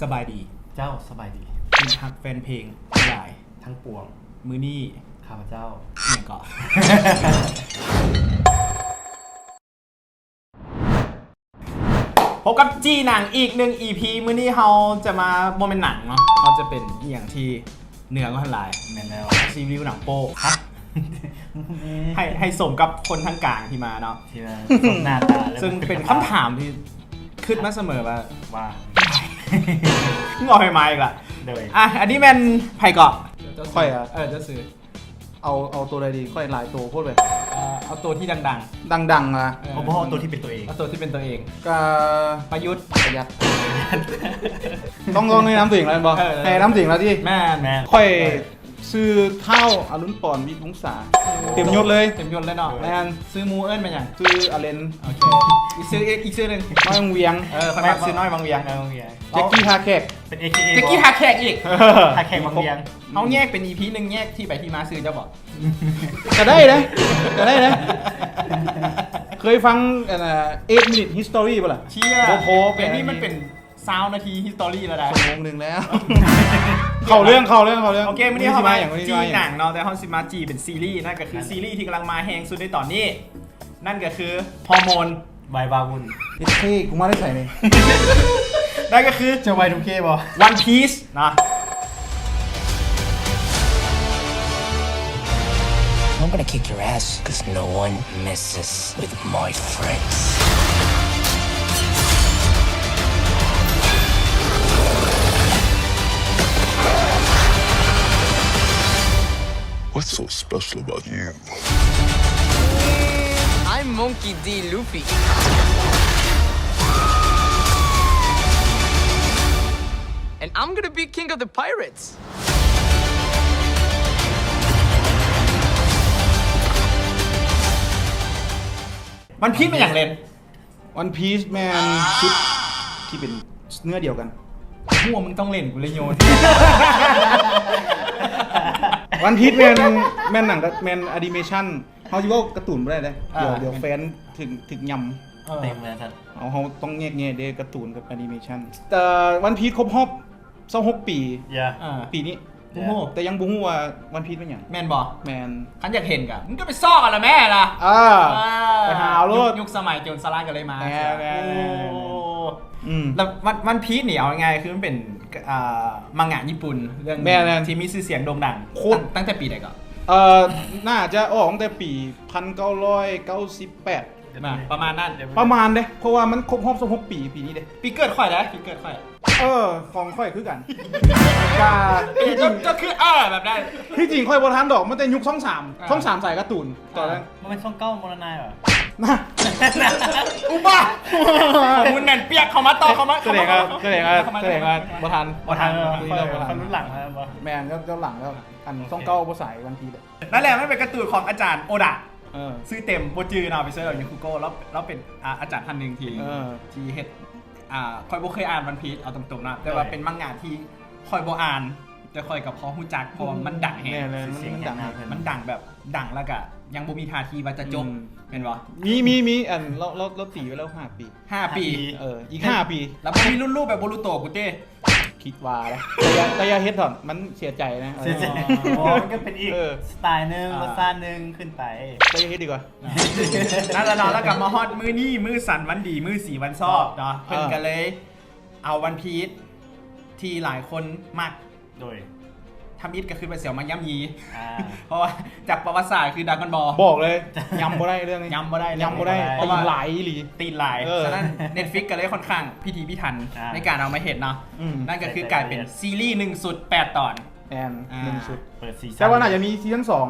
ສະບາຍດີ ເຈົ້າ ສະບາຍດີ ມິດຮັກແຟນເພງທັງຫຼາຍທັງປວງ. ມື້ນີ້ຂ້າພະເຈົ້າ ອີ່ຫຍັງເກາະ ພົບກັບຈີ່ໜັງອີກໜຶ່ງອີພີ. ມື້ນີ້ເຮົາຈະມາ ບໍ່ແມ່ນໜັງເນາະ ເຮົາຈະເປັນອີ່ຫຍັງທີ່ເໜືອກວ່າຫັ້ນຫຼາຍ. ແມ່ນແລ້ວ ຊີວິວໜັງໂປ້ ຮະ ໃຫ້ ໃຫ້ສົມກັບຄົນທາງກາງທີ່ມາເນາະ ທີ່ມາສົມໜ້າຕາ ເຊິ່ງເປັນຄຳຖາມທີ່ຄິດມາສະເໝີວ່າ ວ່າ ມຶງເອົາໃຫ້ມາອີກລະ. ໂດຍ ອ່ະ ອັນນີ້ແມ່ນໃຜເກາະ? ຂ້ອຍອະ ເອີ ເຈົ້າຊື່ ເອົາ ເອົາໂຕໃດດີ? ຂ້ອຍຫຼາຍໂຕໂພດເວີຍ. ເອີ ເອົາໂຕທີ່ດັງໆ ດັງໆ ອະ. ເອີ ບໍ່ ເອົາໂຕທີ່ເປັນຕົວເອງ ເອົາໂຕທີ່ເປັນຕົວເອງ. ກະ ປະຍຸດ ປະຢັດ ຕ້ອງ ຕ້ອງແນະນຳຕົວເອງແລ້ວແມ່ນບໍ່? ເອີ ແນະນຳຕົວເອງແລ້ວຕິ. ແມ່ນ ແມ່ນ. ຂ້ອຍຊື່ທ້າວອະລຸນປອນ ວິວົງສາ ເຕັມຍົດເລີຍ ເຕັມຍົດເລີຍເນາະ. ແມ່ນ. ຊື່ໝູ່ເອີ້ນວ່າຫຍັງ? ຊື່ອາເລັນ. ໂອເຄ ອີກຊື່ ອີກຊື່ໜຶ່ງ ນ້ອຍວັງວຽງ. ເອີ ຂ້ອຍມັກຊື່ນ້ອຍວັງວຽງ ນ້ອຍວັງວຽງ. ແຈັກກີ້ທ່າແຂກ ເປັນເອເຄເອ ແຈັກກີ້ທ່າແຂກອີກ ທ່າແຂກວັງວຽງ. ເຮົາແຍກເປັນອີພີໜຶ່ງ ແຍກທີ່ໄປທີ່ມາຊື່ເຈົ້າບໍ່? ກະໄດ້ເດ້ ກະໄດ້ເດ້. ເຄີຍຟັງອັນນ່າ eight minute history ບໍ່ລະ? ເຊຍ ບໍ່ພໍ ແບບນີ້ມັນເປັນຊາວນາທີ history ແລ້ວນະ ຊົ່ວໂມງໜຶ່ງແລ້ວ. ເຂົ້າເລື່ອງ ເຂົ້າເລື່ອງ ເຂົ້າເລື່ອງ. ໂອເຄ ມື້ນີ້ເຮົາມາ ມື້ນີ້ຊິມາຫຍັງ? ຈີ່ໜັງເນາະ ແຕ່ເຮົາຊິມາຈີ່ເປັນຊີຣີ ນັ້ນກະຄືຊີຣີທີ່ກຳລັງມາແຮງສຸດໃນຕອນນີ້ ນັ້ນກະຄືຮໍໂມນ ວາຍວາວຸ່ນ. ເອັດເຄ ກູມາແຕ່ໃສນີ້? ນັ້ນກະຄື ເຈົ້າ ວາຍທູເຄ ບໍ່? One Piece ນະ. I'm gonna kick your ass 'cause no one messes with my friends. What's so special about you? I'm Monkey D. Luffy. And I'm gonna be king of the pirates. One Piece ແມ່ນຫຍັງເລັນ? One Piece ແມ່ນຊຸດທີ່ເປັນເນື້ອດຽວກັນ. ຮູ້ວ່າມຶງຕ້ອງເຫຼັ້ນ ກູເລີຍໂຍນ. One Piece ແມ່ນ ແມ່ນໜັງ ແມ່ນ animation. ເຮົາຊິເວົ້າກາຕູນບໍ່ໄດ້ເດ້ ອ່າ ດຽວ ດຽວແຟນຖືກ ຖືກຫຍ້ຳ. ເອີ ເຕັມແລ້ວຊັ້ນ. ເຮົາ ເຮົາຕ້ອງແຍກແຍະເດ້ ກາຕູນກັບ animation. ເອີ One Piece ຄົບຮອບຊາວຫົກປີ ເອີ ປີນີ້. ບໍ່ຮູ້ ແຕ່ຍັງບໍ່ຮູ້ວ່າ One Piece ແມ່ນຫຍັງ. ແມ່ນບໍ່? ແມ່ນ. ຄັນຢາກເຫັນກະ ມຶງກະໄປຊອກເອົາລະແມ່ລະ. ເອີ ເອີ ໄປຫາເອົາໂລດ. ຍຸກ ຍຸກສະໄໝໂຈນສະລາດກະເລີຍມາ. ແມ່ນ ແມ່ນ ແມ່ນ. ອືມ ແລ້ວ One Piece ນີ້ ເອົາງ່າຍໆ ຄືມັນເປັນ ອ່າ ມັງງະຍີ່ປຸ່ນເລື່ອງ ແມ່ນໆ ທີ່ມີຊື່ສຽງໂດ່ງດັງ ໂຄດ ຕັ້ງ ຕັ້ງແຕ່ປີໃດເກາະ? ເອີ ໜ້າຈະອອກຕັ້ງແຕ່ປີພັນເກົ້າຮ້ອຍເກົ້າສິບແປດ ປະມານນັ້ນ ປະມານເດ້ ເພາະວ່າມັນຄົບຮອບຊາວຫົກປີ ປີນີ້ເດ້. ປີເກີດຂ້ອຍເດ້ ປີເກີດຂ້ອຍ. ເອີ ຂອງຂ້ອຍຄືກັນ. ກະ ເຈົ້າ ເຈົ້າຄື ເອີ ແບບນັ້ນ. ທີ່ຈິງຂ້ອຍບໍ່ທັນດອກ ມັນແຕ່ຍຸກຊ່ອງສາມ ອ່າ ຊ່ອງສາມສາຍກາຕູນ ອ່າ ຕອນນັ້ນ. ບໍ່ແມ່ນຊ່ອງເກົ້າມໍລະນາຍຫວາ? ນະ ອຸບາ ຂໍ້ມູນແໜ້ນປຽກ ເຂົ້າມາຕໍ່ ເຂົ້າມາ ສະແດງວ່າ ເຂົ້າມາ ສະແດງວ່າ ສະແດງວ່າບໍ່ທັນ ບໍ່ທັນ ບໍ່ທັນ ເອີ ເຂົາລຸ້ນຫຼັງແລ້ວບໍ່? ແມ່ນ ເຈົ້າ ເຈົ້າຫຼັງແລ້ວ. ອັນ ໂອເຄ ຊ່ອງເກົ້າບໍ່ສາຍ One Piece ເດ້. ນັ້ນແຫຼະ ມັນເປັນກາຕູນຂອງອາຈານໂອດະ. ເອີ ຊື່ເຕັມບໍ່ຈື່ເນາະ ໄປເສີດເອົາໃນ Google ລາວ ລາວເປັນ ອ່າ ອາຈານທ່ານໜຶ່ງທີ່ ເອີ ທີ່ເຮັດ ອ່າ ຂ້ອຍບໍ່ເຄີຍອ່ານ One Piece ເອົາຕົງໆເນາະ ແຕ່ວ່າ ໂດຍ ເປັນມັງງະທີ່ຂ້ອຍບໍ່ອ່ານ ແຕ່ຂ້ອຍກະພໍຮູ້ຈັກ ເພາະວ່າມັນດັງແຮງ. ແມ່ນ ມັນ ມັນດັງແຮງ ມັນດັງແບບດັງ ແລ້ວກະຍັງບໍ່ມີທ່າທີວ່າຈະຈົບ. ອືມ ແມ່ນບໍ່? ມີ ມີ ມີ ອັນ ລາວ ລາວ ລາວຕີໄວ້ແລ້ວຫ້າປີ. ຫ້າປີ ຫ້າປີ ເອີ ອີກຫ້າປີ ແລ້ວບໍ່ມີລຸ້ນລູກແບບໂບຣູໂຕະກູເຕ້? ຄິດວ່າແຫຼະ ແຕ່ຢ່າ ແຕ່ຢ່າເຮັດເຖາະ ມັນເສຍໃຈນະ. ເສຍໃຈ ເອີ ອໍ ມັນກະເປັນອີກ ເອີ ສະໄຕໜຶ່ງ ອ່າ ລົດຊາດໜຶ່ງຂຶ້ນໄປ. ແຕ່ຢ່າເຮັດດີກວ່າ. ນັ້ນລະເນາະ ແລ້ວກະມາຮອດມື້ນີ້ ມື້ສັນວັນດີ ມື້ສີວັນຊອບເນາະ ເອີ ເພິ່ນກະເລີຍເອົາ One Piece ທີ່ຫຼາຍຄົນມັກ ໂດຍ ທຳອິດກະຄືວ່າຊິເອົາມາຢ້ຳຢີ ອ່າ ເພາະວ່າຈາກປະຫວັດສາດຄື Dragon Ball ບອກເລີຍ ຢ້ຳບໍ່ໄດ້ເລື່ອງນີ້ ຢ້ຳບໍ່ໄດ້ ຢ້ຳບໍ່ໄດ້ ເພາະວ່າຕີນຫຼາຍອີ່ຫຼີ ຕີນຫຼາຍ. ເອີ ສະນັ້ນ Netflix ກະເລີຍຂ້ອນຂ້າງພິຖີພິຖັນ ອ່າ ໃນການເອົາມາເຮັດເນາະ. ອືມ ນັ້ນກະຄືກາຍເປັນຊີຣີໜຶ່ງຊຸດແປດຕອນ. ແມ່ນ ອ່າ ໜຶ່ງຊຸດ ເປີດຊີຊັນ ແຕ່ວ່າໜ້າຈະມີຊີຊັນສອງ.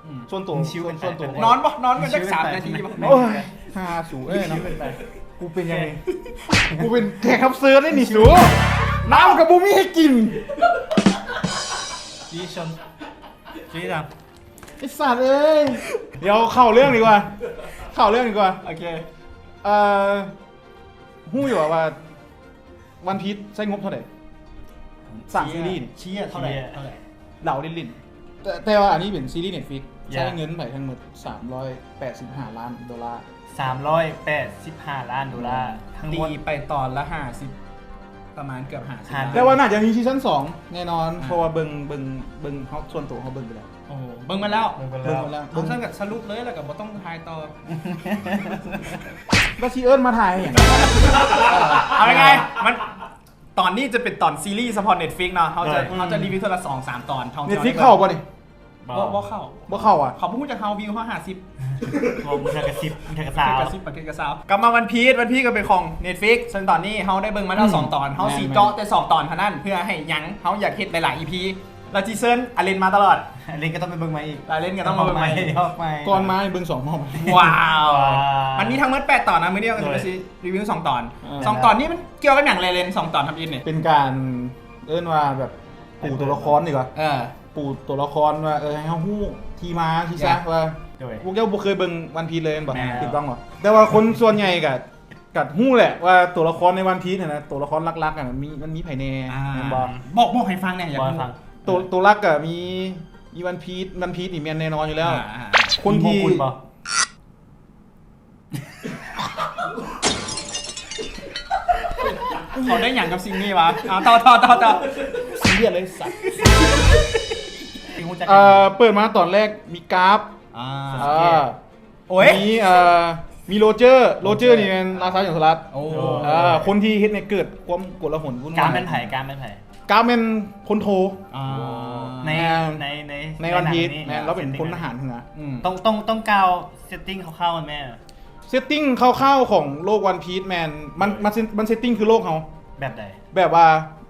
ອືມ ສ່ວນໂຕ ຊິວກັນໄປ ສ່ວນໂຕ ນອນບໍ່? ນອນກັນຈັກສາມນາທີບໍ່? ໂອ້ຍ ຫາສູເອີຍ ຊິວກັນໄປ ເນາະ ກູເປັນຫຍັງນີ້? ກູເປັນແຂກຮັບເຊີນເດ້ນີ້ສູ ນ້ຳກະບໍ່ມີໃຫ້ກິນ. ຊີຊັນ ຊີຊັນ ໄອ້ສັດເອີຍ ດຽວເຂົ້າເລື່ອງດີກວ່າ ເຂົ້າເລື່ອງດີກວ່າ. ໂອເຄ ເອີ ຮູ້ຢູ່ວ່າ One Piece ໃຊ້ງົບເທົ່າໃດ? ສ້າງຊີຣີນີ້ ເຊຍ ເທົ່າໃດ? ເທົ່າໃດ? ເດົາຫຼິ້ນໆ ແຕ່ ແຕ່ວ່າອັນນີ້ເປັນຊີຣີ Netflix ໃຊ້ເງິນໄປທັງໝົດສາມຮ້ອຍແປດສິບຫ້າລ້ານໂດລາ. ສາມຮ້ອຍແປດສິບຫ້າລ້ານໂດລາ ອືມ ທັງໝົດ ຕີໄປຕອນລະຫ້າສິບ ປະມານເກືອບຫ້າສິບ ຫ້າ ຕອນ ແຕ່ວ່າໜ້າຈະມີຊີຊັນສອງແນ່ນອນ ອ່າ ເພາະວ່າເບິ່ງ ເບິ່ງ ເບິ່ງເຮົາ ສ່ວນໂຕເຮົາເບິ່ງໄປແລ້ວ. ໂອ້ ເບິ່ງມາແລ້ວ ເບິ່ງມາແລ້ວ ເອົາ ຊັ້ນກໍສະຫຼຸບເລີຍ ແລ້ວກໍບໍ່ຕ້ອງຖ່າຍຕໍ່. ແລ້ວຊິເອີ້ນມາຖ່າຍຫຍັງ? ເອົາງ່າຍໆ ມັນ ຕອນນີ້ຈະເປັນຕອນຊີຣີສະເພາະ Netflix ເນາະ ເຮົາຈະ ເອີ ເຮົາຈະຣີວິວເທື່ອລະສອງສາມຕອນ ທ່ອງທ່ຽວ Netflix ເຂົ້າບໍ່ນີ້? ບໍ່ ບໍ່ ບໍ່ເຂົ້າ ບໍ່ເຂົ້າຫວາ? ເຂົາບໍ່ຮູ້ຈັກເຮົາ ວິວເຮົາຫ້າສິບ ບໍ່ ບາງເທື່ອກະສິບ ບາງເທື່ອກະຊາວ ບາງເທື່ອກະສິບ ບາງເທື່ອກະຊາວ. ກັບມາວັນພີດ ວັນພີດກໍເປັນຂອງ Netflix ເຊິ່ງຕອນນີ້ເຮົາໄດ້ເບິ່ງມາແລ້ວ ອືມ ສອງຕອນ ເຮົາຊິ ແມ່ນໆ ເຈາະແຕ່ສອງຕອນເທົ່ານັ້ນ ເພື່ອໃຫ້ຍັງ ເຮົາຢາກເຮັດຫຼາຍໆ ອີພີ ແລ້ວຊິເຊີນອາເລນມາຕະຫຼອດ. ອາເລນກໍຕ້ອງໄປເບິ່ງໃໝ່ອີກ ອາເລນກໍຕ້ອງມາເບິ່ງໃໝ່ ອອກໃໝ່ ກ່ອນມາໃຫ້ເບິ່ງສອງຮອບ. ວ້າວ ມັນມີທັງໝົດແປດຕອນນະ ມື້ນີ້ເຮົາກໍຊິ ໂດຍ ມາ ຊີຣີ ຣີວິວສອງຕອນ. ເອີ ສອງຕອນນີ້ມັນກ່ຽວກັບຫຍັງ ແລະ ເລນ ສອງຕອນທຳອິດນີ້? ເປັນການເອີ້ນວ່າແບບປູຕົວລະຄອນດີກວ່າ ເອີ ປູຕົວລະຄອນວ່າ ເອີ ໃຫ້ເຮົາຮູ້ທີ່ມາທີ່ໄຊ ວ່າ ໂດຍ ພວກເຈົ້າບໍ່ເຄີຍເບິ່ງວັນພີດເລີຍແມ່ນບໍ່? ແມ່ນ ຖືກຕ້ອງບໍ່? ແຕ່ວ່າຄົນສ່ວນໃຫຍ່ກະ ກະຮູ້ແຫຼະວ່າຕົວລະຄອນໃນວັນພີດຫັ້ນນະ ຕົວລະຄອນຫຼັກໆຫັ້ນນະ ມີ ມັນມີໃຜແດ່ ອ່າ ແມ່ນບໍ່? ບອກ ບອກໃຫ້ຟັງແດ່ ຢາກຮູ້ ບອກໃຫ້ຟັງ. ໂຕ ໂຕຫຼັກກະມີ ມີວັນພີດ ວັນພີດນີ້ແມ່ນແນ່ນອນຢູ່ແລ້ວ ອ່າໆ ຄົນທີ່ ມີໂມກຸນບໍ່? ເຂົາໄດ້ຫຍັງກັບສິ່ງນີ້ວະ? ເອົາ ຕໍ່ ຕໍ່ ຕໍ່ ຕໍ່ ຊີຣຽສເລີຍສັດ. ເອີ ເປີດມາຕອນແລກມີກາບ ອ່າ ເອີ ໂອ້ຍ ມີ ເອີ ມີໂຣເຈີ ໂຣເຈີນີ້ແມ່ນລາຊາໂຈນສະລັດ ໂອ້ ເອີ ຄົນທີ່ເຮັດໃຫ້ເກີດຄວາມໂກລາຫົນວຸ້ນວາຍ. ກາບແມ່ນໃຜ? ກາບແມ່ນໃຜ? ກາບແມ່ນພົນໂທ ອ່າ ໃນ ໃນ ໃນ ໃນວັນພີດ ໃນໜັງນີ້ ແມ່ນ ລາວເປັນພົນທະຫານເຮືອ. ອືມ ຕ້ອງ ຕ້ອງ ຕ້ອງກ່າວເຊັດຕິ້ງຄ່າວໆ ແມ່ ເຊັດຕິ້ງຄ່າວໆຂອງໂລກວັນພີດແມ່ນ ມັນ ມັນ ມັນເຊັດຕິ້ງຄືໂລກເຮົາ. ແບບໃດ? ແບບວ່າ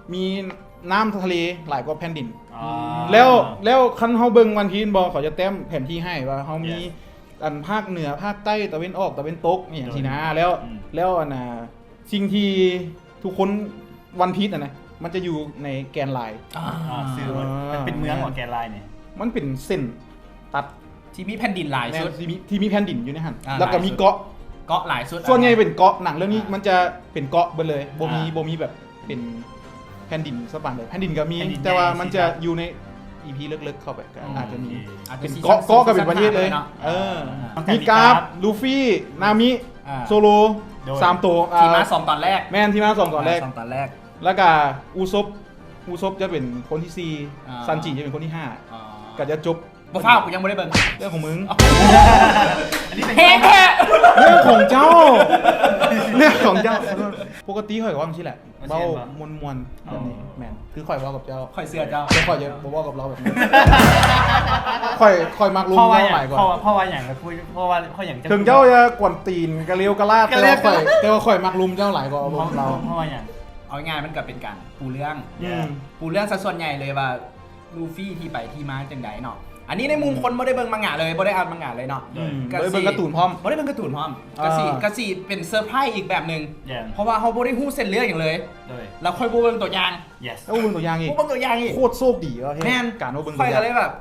ມີນ້ຳທະເລຫຼາຍກວ່າແຜ່ນດິນ ອໍ ແລ້ວ ແລ້ວຄັນເຮົາເບິ່ງວັນພີດບໍ່ ເຂົາຈະແຕ້ມແຜນທີ່ໃຫ້ວ່າເຮົາມີ ເອີ ອັນພາກເໜືອ ພາກໃຕ້ ຕາເວັນອອກ ຕາເວັນຕົກ ອີ່ຫຍັງຊີ້ນະ ໂດຍ ແລ້ວ ອືມ ແລ້ວອັນນ່າ ສິ່ງທີ່ທຸກຄົນວັນພີດຫັ້ນນະ ມັນຈະຢູ່ໃນແກນລາຍ ອ່າ ອ່າ ຊື່ມັນ ເອີ ເປັນເມືອງຂອງແກນລາຍນີ້ ມັນເປັນເສັ້ນຕັດທີ່ມີແຜ່ນດິນຫຼາຍສຸດ ແມ່ນ ທີ່ມີ ທີ່ມີແຜ່ນດິນຢູ່ໃນຫັ້ນ ອ່າ ແລ້ວກໍມີເກາະ ເກາະຫຼາຍສຸດ ສ່ວນໃຫຍ່ເປັນເກາະ. ໜັງເລື່ອງນີ້ ອ່າ ມັນຈະເປັນເກາະເບິດເລີຍ ບໍ່ມີ ອ່າ ບໍ່ມີແບບເປັນແຜ່ນດິນສະປານໃດ. ແຜ່ນດິນກໍມີ ແຕ່ວ່າມັນຈະຢູ່ໃນອີພີເລິກໆ ເຂົ້າໄປ ກໍອາດຈະມີ ອືມ ເປັນເກາະ ເກາະກໍເປັນປະເທດເລີຍ ເອີ ອ່າ ມີກາບ ລູຟີ້ ນາມິ ອ່າ ໂຊໂລ ໂດຍ ສາມໂຕ ທີ່ມາສອງຕອນແລກ ແມ່ນ ທີ່ມາສອງຕອນແລກ ສອງຕອນແລກ ແລ້ວກະອູສົບ ອູສົບຈະເປັນຄົນທີສີ່ ອ່າ ຊັນຈິຈະເປັນຄົນທີຫ້າ ອໍ ກໍຈະຈົບ. ບໍ່ຟ້າວ ກູຍັງບໍ່ໄດ້ເບິ່ງ ເລື່ອງຂອງມຶງ ອັນນີ້ເປັນ ເລື່ອງຂອງເຈົ້າ ເລື່ອງຂອງເຈົ້າ. ປົກກະຕິຂ້ອຍກໍເວົ້າຈັ່ງຊີ້ແຫຼະ ເວົ້າມ່ວນໆ ແບບນີ້ ອໍ ແມ່ນ ຄືຂ້ອຍເວົ້າກັບເຈົ້າ ຂ້ອຍເຊື່ອເຈົ້າ ແຕ່ຂ້ອຍຈະບໍ່ເວົ້າກັບລາວແບບນີ້ ຂ້ອຍ ຂ້ອຍມັກລົມເຈົ້າຫຼາຍກວ່າ. ເພາະວ່າ ເພາະວ່າຫຍັງ? ເພາະວ່າຂ້ອຍຫຍັງ? ເຖິງເຈົ້າຈະກວນຕີນກະເລວກະລາດ ແຕ່ວ່າຂ້ອຍ ແຕ່ວ່າຂ້ອຍມັກລົມເຈົ້າຫຼາຍກວ່າລົມລາວ. ເພາະວ່າຫຍັງ? ເອົາງ່າຍໆ ມັນກໍເປັນການປູເລື່ອງ ອືມ ປູເລື່ອງຊະສ່ວນໃຫຍ່ເລີຍວ່າ ລູຟີ້ທີ່ໄປທີ່ມາຈັ່ງໃດເນາະ. ອັນນີ້ໃນມຸມ ອືມ ຄົນບໍ່ໄດ້ເບິ່ງມັງງະເລີຍ ບໍ່ໄດ້ອ່ານມັງງະເລີຍເນາະ ອືມ ກໍ ບໍ່ໄດ້ເບິ່ງກາຕູນພ້ອມ ບໍ່ໄດ້ເບິ່ງກາຕູນພ້ອມ ອ່າ ກໍຊິ ກໍຊິເປັນເຊີໄພຣສ໌ອີກແບບໜຶ່ງ ເພາະວ່າເຮົາບໍ່ໄດ້ຮູ້ເສັ້ນເລື່ອງຫຍັງເລີຍ ໂດຍ ແລ້ວຄ່ອຍບໍ່ເບິ່ງຕົວຢ່າງ ເບິ່ງຕົວຢ່າງອີກ ບໍ່ເບິ່ງຕົວຢ່າງອີກ ໂຄດໂຊກດີວ່າເຮັດ ແມ່ນ ການບໍ່ເບິ່ງຕົວຢ່າງ ຂ້ອຍກໍເລີຍແບບ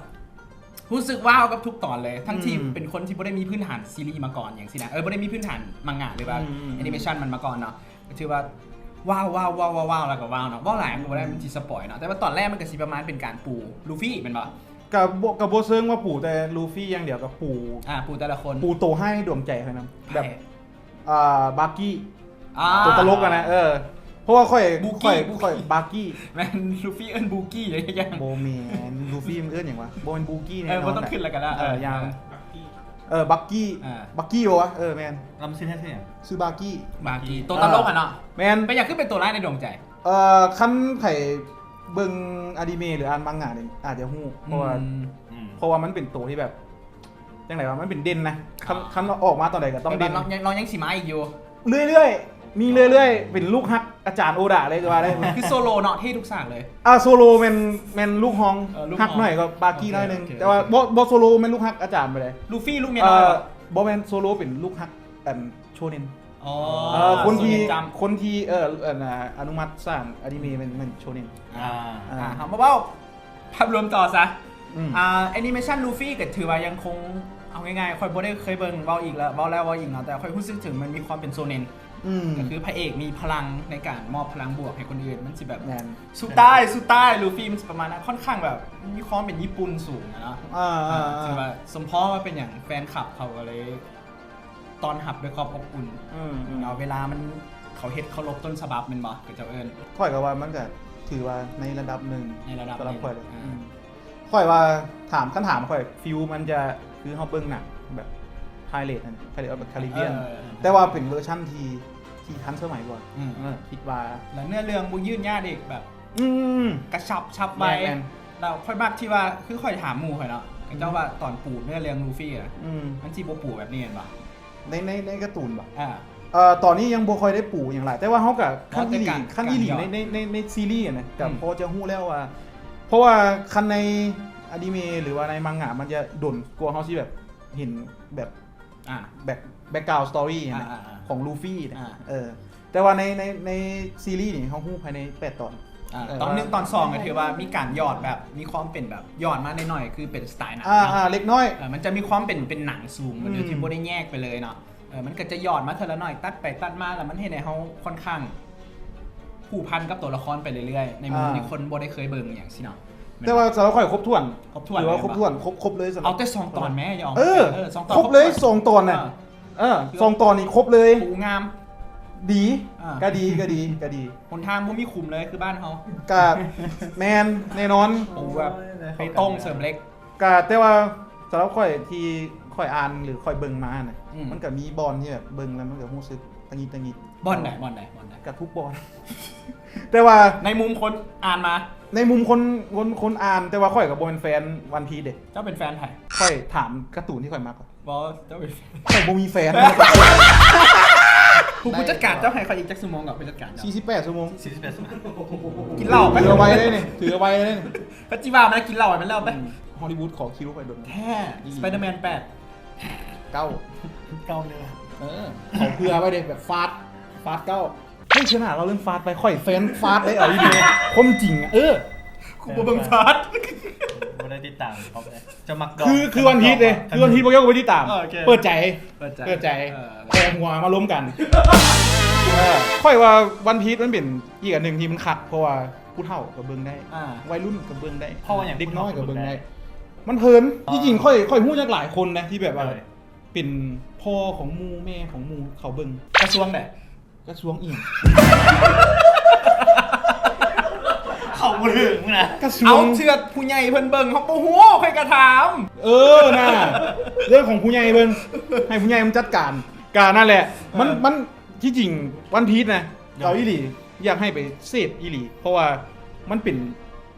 ຮູ້ສຶກວ້າວກັບທຸກຕອນເລີຍ ທັງທີ່ ອືມ ເປັນຄົນທີ່ບໍ່ໄດ້ມີພື້ນຖານຊີຣີມາກ່ອນຫຍັງຊີ້ນະ ເອີ ບໍ່ໄດ້ມີພື້ນຖານມັງງະ ຫຼືວ່າ ອືມ ແອນິເມຊັນມັນມາກ່ອນເນາະ ກໍຖືວ່າ ວ້າວ ວ້າວ ວ້າວ ແລ້ວກໍວ້າວເນາະ ເວົ້າຫຼາຍມັນກໍບໍ່ໄດ້ ອືມ ມັນຊິສະປອຍເນາະ ແຕ່ວ່າຕອນແລກມັນກໍຊິປະມານເປັນການປູລູຟີ້ແມ່ນບໍ່? ກໍບໍ່ ກໍບໍ່ເຊີງວ່າປູແຕ່ລູຟີ້ຢ່າງດຽວ ກໍປູ ອ່າ ປູແຕ່ລະຄົນ ປູໂຕຮ້າຍໃນດວງໃຈຂ້ອຍນຳ ແບບ ອ່າ ບາກີ້ ອ່າ ໂຕຕະຫຼົກຫັ້ນນະ ເອີ ເພາະວ່າຂ້ອຍ ບູກີ້ ຂ້ອຍ ບູກີ້ ຂ້ອຍ ບາກີ້ ແມ່ນ ລູຟີ້ເອີ້ນບູກີ້ ບໍ່ແມ່ນ ລູຟີ້ມັນເອີ້ນຫຍັງວະ? ບໍ່ແມ່ນບູກີ້ແນ່ນອນ ເອີ ບໍ່ຕ້ອງຂຶ້ນແລ້ວກໍໄດ້ ເອີ ຢ່າງ ເອີ ບາກີ້ ອ່າ ບາກີ້ບໍ່ວະ? ເອີ ແມ່ນ ລຳຊື່ແທ້ຊື່ຫຍັງ? ຊື່ບາກີ້ ບາກີ້ ເອີ ໂຕຕະຫຼົກຫັ້ນເນາະ ແມ່ນ ເປັນຫຍັງຄືເປັນໂຕຮ້າຍໃນດວງໃຈ? ເອີ ຄັນໃຜເບິ່ງອານິເມະ ຫຼື ອ່ານມັງງະນີ້ ອາດຈະຮູ້ ເພາະວ່າ ອືມ ເພາະວ່າມັນເປັນໂຕທີ່ແບບ ຈັ່ງໃດວະ ມັນເປັນເດັ່ນນະ ຄັນ ອ່າ ຄັນອອກມາຕອນໃດກໍຕ້ອງເດັ່ນ ແຕ່ວ່ານ້ອງຍັງ ນ້ອງຍັງຊິມາອີກຢູ່ ເລື້ອຍໆ ມີເລື້ອຍໆ ເປັນລູກຮັກອາຈານໂອດາເລີຍ ຈະວ່າໄດ້ ຄືໂຊໂລເນາະ ເທ່ທຸກສາກເລີຍ ອ່າ ໂຊໂລແມ່ນ ແມ່ນລູກຮອງ ເອີ ລູກຮອງ ຮັກໜ້ອຍກວ່າບາກີ້ໜ້ອຍໜຶ່ງ ໂອເຄ ໂອເຄ ແຕ່ວ່າບໍ່ ບໍ່ ໂຊໂລແມ່ນລູກຮັກອາຈານໄປເລີຍ ລູຟີ້ລູກເມຍ ເອີ ນ້ອຍ ບໍ່ແມ່ນ ໂຊໂລເປັນລູກຮັກ ອັນ ໂຊເນັນ ອໍ ເອີ ຄົນທີ່ ໂຊເນັນຈັມ ຄົນທີ່ ເອີ ອັນນ່າ ອະນຸມັດສ້າງອານິເມະແມ່ນ ແມ່ນໂຊເນັນ ອ່າ ອ່າ ອ່າ ເຮົາມາເວົ້າ ພາບລວມຕໍ່ຊະ ອືມ ອ່າ ແອນິເມຊັນລູຟີ້ກໍຖືວ່າຍັງຄົງ ເອົາງ່າຍໆ ຂ້ອຍບໍ່ໄດ້ເຄີຍເບິ່ງ ເວົ້າອີກແລ້ວ ເວົ້າແລ້ວເວົ້າອີກເນາະ ແຕ່ຂ້ອຍຮູ້ສຶກເຖິງມັນມີຄວາມເປັນໂຊເນັນ ອືມ ກໍຄືພະເອກມີພະລັງໃນການມອບພະລັງບວກໃຫ້ຄົນອື່ນ ມັນຊິແບບ ແມ່ນ ສູ້ຕາຍ ສູ້ຕາຍ ລູຟີ້ມັນຊິປະມານນັ້ນ ຄ່ອນຂ້າງແບບມີຄວາມເປັນຍີ່ປຸ່ນສູງນະເນາະ ອ່າ ອ່າ ຖືວ່າສົມພໍວ່າເປັນຫຍັງແຟນຄລັບເຂົາກໍເລີຍ ຕ້ອນຮັບດ້ວຍຄວາມອົບອຸ່ນ ອືມໆ ເນາະ ເວລາມັນ ເຂົາເຮັດເຄົາລົບຕົ້ນສະບັບແມ່ນບໍ່ ເຂົາເຈົ້າເອີ້ນ? ຂ້ອຍກໍວ່າມັນກໍຖືວ່າໃນລະດັບໜຶ່ງ ໃນລະດັບໜຶ່ງ ສຳລັບຂ້ອຍເລີຍ ອືມ ອືມ ຂ້ອຍວ່າ ຖາມ ຄັນຖາມຂ້ອຍ ຟີລມັນຈະຄືເຮົາເບິ່ງໜັງແບບ Pirates ນັ້ນ Pirates of the Caribbean ເອີ ເອີ ເອີ ແຕ່ວ່າເປັນເວີຊັນທີ່ ທີ່ທັນສະໄໝກວ່າ ອືມ ເອີ ຄິດວ່າ ແລະເນື້ອເລື່ອງບໍ່ຍືດຍາດອີກ ແບບ ອືມ ກະຊັບ ຊັບໄວ ແມ່ນໆ ແລ້ວຂ້ອຍມັກທີ່ວ່າ ຄືຂ້ອຍຖາມໝູ່ຂ້ອຍເນາະ ເຂົາເຈົ້າວ່າ ອືມ ຕອນປູເນື້ອເລື່ອງລູຟີ້ນະ ອືມ ມັນຊິບໍ່ປູແບບນີ້ແມ່ນບໍ່? ໃນ ໃນ ໃນກາຕູນບໍ່? ອ່າ ເອີ ຕອນນີ້ຍັງບໍ່ຄ່ອຍໄດ້ປູຫຍັງຫຼາຍ ແຕ່ວ່າເຮົາກໍ ຄັນອີ່ຫຼີ ຄັນອີ່ຫຼີໃນ ໃນ ໃນ ໃນຊີຣີຫັ້ນນະ ກໍ ອືມ ພໍຈະຮູ້ແລ້ວວ່າ ເພາະວ່າຄັນໃນອານິເມະ ຫຼືວ່າໃນມັງງະ ມັນຈະດົນກວ່າເຮົາຊິແບບເຫັນແບບ ອ່າ back background story ຫັ້ນນະ ອ່າໆໆ ຂອງລູຟີ້ນະ ອ່າ ເອີ ແຕ່ວ່າໃນ ໃນ ໃນຊີຣີນີ້ເຮົາຮູ້ພາຍໃນແປດຕອນ ອ່າ ເອີ ຕອນໜຶ່ງ ວ່າ ຕອນສອງກໍຖືວ່າມີການຫຍອດແບບ ມີຄວາມເປັນແບບ ຫຍອດມາໜ້ອຍໆ ຄືເປັນສະໄຕລ໌ໜັງ ອ່າ ເນາະ ອ່າ ເລັກນ້ອຍ ເອີ ມັນຈະມີຄວາມເປັນ ເປັນໜັງສູງ ມັນ ອືມ ທີ່ບໍ່ໄດ້ແຍກໄປເລີຍເນາະ ເອີ ມັນກໍຈະຫຍອດມາເທື່ອລະໜ້ອຍ ຕັດໄປຕັດມາ ແລ້ວມັນເຮັດໃຫ້ເຮົາຄ່ອນຂ້າງຜູກພັນກັບຕົວລະຄອນໄປເລື້ອຍໆ ໃນມຸມ ອ່າ ທີ່ຄົນບໍ່ໄດ້ເຄີຍເບິ່ງຫຍັງຊີ້ເນາະ ແມ່ນ ແຕ່ວ່າສຳລັບຂ້ອຍຄົບຖ້ວນ ຄົບຖ້ວນ ຖືວ່າຄົບຖ້ວນ ເລີຍບໍ່? ຄົບ ຄົບເລີຍສຳລັບ ເອົາແຕ່ສອງຕອນແມ້ ຢ່າອອກ ເອີ ເອີ ສອງຕອນ ຄົບເລີຍ ຄົບຖ້ວນ ສອງຕອນນະ ເອີ ເອີ ຄື ສອງຕອນນີ້ຄົບເລີຍ ໂອ້ ງາມ ດີ ອ່າ ກະດີ ກະດີ ກະດີ ຫົນທາງບໍ່ມີຂຸມເລີຍ ຄືບ້ານເຮົາ ກະແມ່ນ ແນ່ນອນ ໂອ້ ແບບ ໂອ້ຍ ໄປຕົ້ງເສີມເຫຼັກ ກະ ແຕ່ວ່າສຳລັບຂ້ອຍທີ່ຂ້ອຍອ່ານ ຫຼື ຂ້ອຍເບິ່ງມານະ ອືມ ມັນກະມີບ່ອນທີ່ແບບເບິ່ງແລ້ວມັນກະຮູ້ສຶກຕະຫງິດຕະຫງິດ ບ່ອນໃດ? ບ່ອນໃດ? ບ່ອນໃດ? ກະທຸກບ່ອນ ແຕ່ວ່າໃນມຸມຄົນອ່ານມາ ໃນມຸມຄົນ ຄົນ ຄົນອ່ານ ແຕ່ວ່າຂ້ອຍກໍບໍ່ແມ່ນແຟນ One Piece ເດ້ ເຈົ້າເປັນແຟນໃຜ? ຂ້ອຍຖາມກາຕູນທີ່ຂ້ອຍມັກ ບໍ່ ເຈົ້າເປັນແຟນ ຂ້ອຍບໍ່ມີແຟນ ຜູ້ ຜູ້ຈັດການເຈົ້າໃຫ້ຂ້ອຍອີກຈັກຊົ່ວໂມງກໍ ຜູ້ຈັດການເຈົ້າ ສີ່ສິບແປດຊົ່ວໂມງ ສີ່ສິບແປດຊົ່ວໂມງ ກິນເຫຼົ້າໄປ ຖືເອົາໄວ້ເລີຍນີ້ ຖືເອົາໄວ້ເລີຍນີ້ ກໍຈິວ່າມັນກິນເຫຼົ້າໄປແລ້ວໄປ ອືມ Hollywood ຂໍຄິວຂ້ອຍດົນແທ້ ອີ່ຫຼີ Spider-Man ແປດ ເກົ້າ ເກົ້າເລີຍ ເອີ ເຂົາເຜື່ອໄວ້ເດ້ ແບບ Fast Fast ເກົ້າ ເຮີ້ຍ ເທື່ອໜ້າເລົ່າເລື່ອງ Fast ໄປ ຂ້ອຍແຟນ Fast ເດ້ ເອົາອີ່ຫຼີ ຄວາມຈິງ ເອີ ກູບໍ່ເບິ່ງ Fast ບໍ່ໄດ້ຕິດຕາມເຂົາເລີຍ ຈະມັກດອງ ຄື ຄື One Piece ເດ້ ຄື One Piece ບໍ່ກ່ຽວກັບບໍ່ຕິດຕາມ ເອີ ໂອເຄ ເປີດໃຈ ເປີດໃຈ ເປີດໃຈ ເອີ ແຕ່ຫົວມາລົມກັນ ເອີ ຂ້ອຍວ່າ One Piece ມັນເປັນອີກອັນໜຶ່ງທີ່ມັນຄັກ ເພາະວ່າຜູ້ເຖົ້າກໍເບິ່ງໄດ້ ອ່າ ໄວລຸ້ນກໍເບິ່ງໄດ້ ເພາະວ່າຫຍັງ ເດັກນ້ອຍກໍເບິ່ງໄດ້ ຜູ້ເຖົ້າກໍເບິ່ງໄດ້ ມັນເພີນ ອໍ ທີ່ຈິງຂ້ອຍ ຂ້ອຍຮູ້ຈັກຫຼາຍຄົນນະ ທີ່ແບບວ່າ ໂດຍ ເປັນພໍ່ຂອງໝູ່ແມ່ຂອງໝູ່ເຂົາເບິ່ງ ກະຊວງໃດ? ກະຊວງອີ່ຫຍັງ? ເຂົາບໍ່ຖືກນະ ກະຊວງ ເອົາ ເທື່ອຜູ້ໃຫຍ່ເພິ່ນເບິ່ງ ເຮົາບໍ່ຮູ້ ຂ້ອຍກະຖາມ ເອີ ນະ ເລື່ອງຂອງຜູ້ໃຫຍ່ເພິ່ນ ໃຫ້ຜູ້ໃຫຍ່ເພິ່ນຈັດການ ກະນັ້ນແຫຼະ ມັນ ເອີ ມັນ ທີ່ຈິງ One Piece ນະ ເອົາອີ່ຫຼີ ຢາກໃຫ້ໄປເສບອີ່ຫຼີ ເພາະວ່າມັນເປັນ